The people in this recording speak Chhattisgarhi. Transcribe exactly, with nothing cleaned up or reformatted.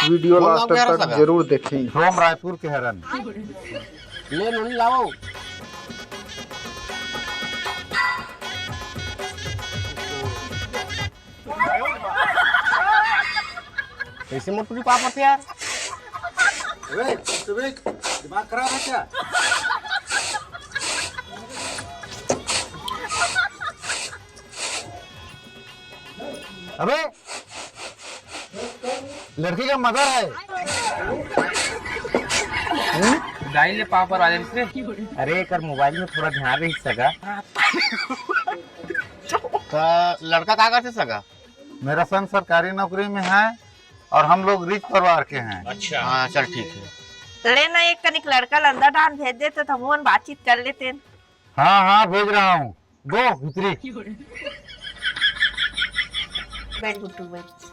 वीडियो लास्ट तक जरूर देखें। From रायपुर के हरन। ले नोनी लाओ। कैसे मोटू की पापड़ से यार? अबे, सुबह दिमाग खराब है क्या? अबे, लड़की का मदर है। दाई ले पापड़ वाले से। अरे, एकर मोबाइल में थोड़ा ध्यान रही सगा। तो लड़का का करथे सगा? मेरा सन सरकारी नौकरी में है और हम लोग रिच परिवार के हैं। अच्छा। हाँ, चल ठीक है। ले ना, एक कनिक लड़का ल अंदर डाल भेज देते तो हम बातचीत कर लेते। हाँ, हाँ, भेज रहा हूँ। गो भीतरी। बैठ गुड्डू, बैठ।